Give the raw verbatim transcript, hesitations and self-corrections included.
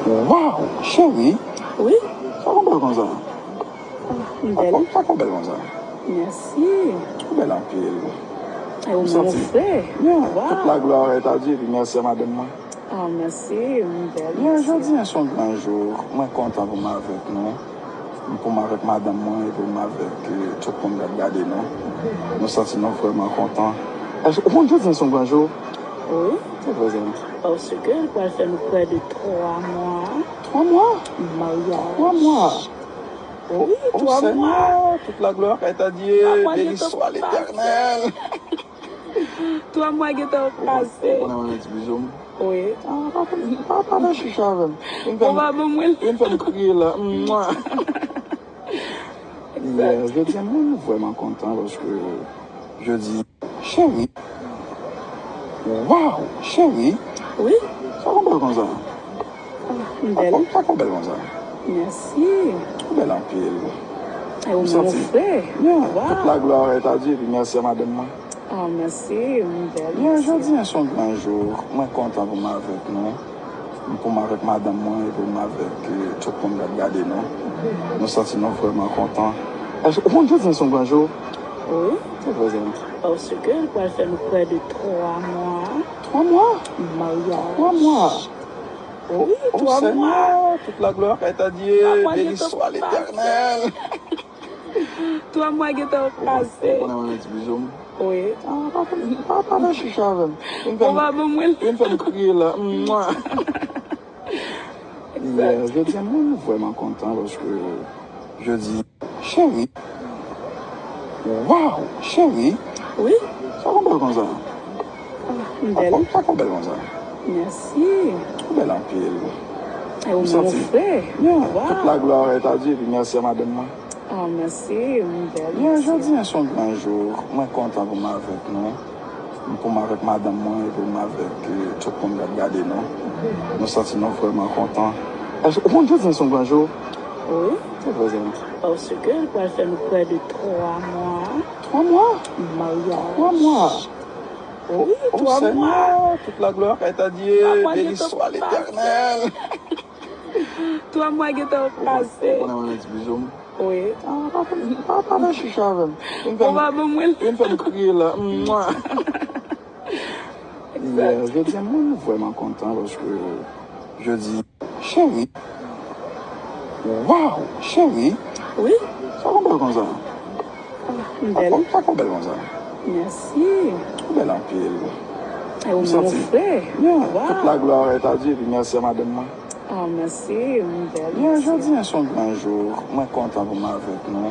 Waw, cheri! Wi, Sa konn bèl konsa? m bèl. Sa konn bèl konsa? Mèsi. Ou bèl anpil. E ou menm ou fre. Yeah, Waw. Tout la glwa est à Dieu, epi mèsi a madanm mwen. Oh, mèsi, m bèl. Yeah, jodi a se yon gran jou. Mwen kontan pou m avèk nou. Pou m avèk madanm mwen, epi m avèk eh, tout moun k ap gade nou. Nou santi nou vrèman kontan. Èske ou konn jodi a se yon gran jou? Wi, Se vrè, zanmi. paske l pral fè nou près de twa mwa. Twa mwa? Maryaj. Twa mwa? Wi, Oh, twa mwa. Seigneur, toute la gloire est à Dieu, Twa mwa béni gentan soit pase. l'Éternel. Twa mwa gentan pase. Ou konnen mwen ti bizou m. Wi. Ah, pa pa pa fè chicha avè m. Vin fè Ou m pa ban mwen. Vin fè m kriye la. Mwa. Yeah, jodi a mwen vrèman kontan paske jodi cheri. Waw, cheri. Wi, Sa konn bèl konsa? m bèl. Sa konn bèl konsa? Mèsi. Ou bèl anpil. E ou menm ou fre. Yeah, Waw. Toute la gloire est à Dieu, epi mèsi a madanm mwen. Oh, mèsi, m bèl. Yeah, Mèsi. Jodi a se yon gran jou. Mwen kontan pou m avèk nou. Pou m avèk madanm mwen, epi m avèk eh, tout moun k ap gade nou. Nou santi nou vrèman kontan. Èske ou konn jodi a se yon gran jou? Wi, Se vrè, zanmi. paske l pral fè nou près de twa mwa. Twa mwa? Maryaj. Twa mwa? Wi, Oh, twa mwa. Seigneur, toute la gloire est à Dieu, Twa mwa béni gentan soit pase. l'Éternel. Twa mwa gentan pase. Ou konnen mwen ti bizou m. Wi. Ah, pa pa pa pa fè chicha avè m. Vin fè Ou m pa ban mwen. Vin fè m kriye la. Mwa. Yeah, jodi a mwen vrèman kontan paske jodi cheri. Waw, cheri. Wi, Sa konn bèl konsa? m bèl. Sa konn bèl konsa? Mèsi. Ou bèl anpil. E ou menm ou fre. Yeah, Waw. Toute la gloire est à Dieu, epi mèsi a madanm mwen. Oh, mèsi, m bèl. Yeah, jodi a se yon gran jou. Mwen kontan pou m avèk nou. Pou m avèk madanm mwen, epi m avèk eh, tout moun k ap gade nou. Nou santi nou vrèman kontan. Èske ou konn jodi a se yon gran jou? Wi, Se vrè, zanmi. paske l pral fè nou près de twa mwa. Twa mwa? Maryaj. Twa mwa? Wi, Oh, twa mwa. Seigneur, toute la gloire est à Dieu, Twa mwa béni gentan soit pase. l'Éternel. Twa mwa gentan pase. Ou konnen mwen ti bizou m. Wi. Ah, pa pa pa pa fè chicha avè m. Vin fè Ou m pa ban mwen. Vin fè m kriye la. Mwa. Yeah, jodi a mwen vrèman kontan paske jodi cheri. Waw, cheri. Wi, Sa konn bèl konsa? m bèl. Sa konn bèl konsa? Mèsi. Ou bèl anpil. E ou menm ou fre. Yeah, Waw. Toute la gloire est à Dieu, epi mèsi a madanm mwen. Oh, mèsi, m bèl. Yeah, jodi a se yon gran jou. Mwen kontan pou m avèk nou.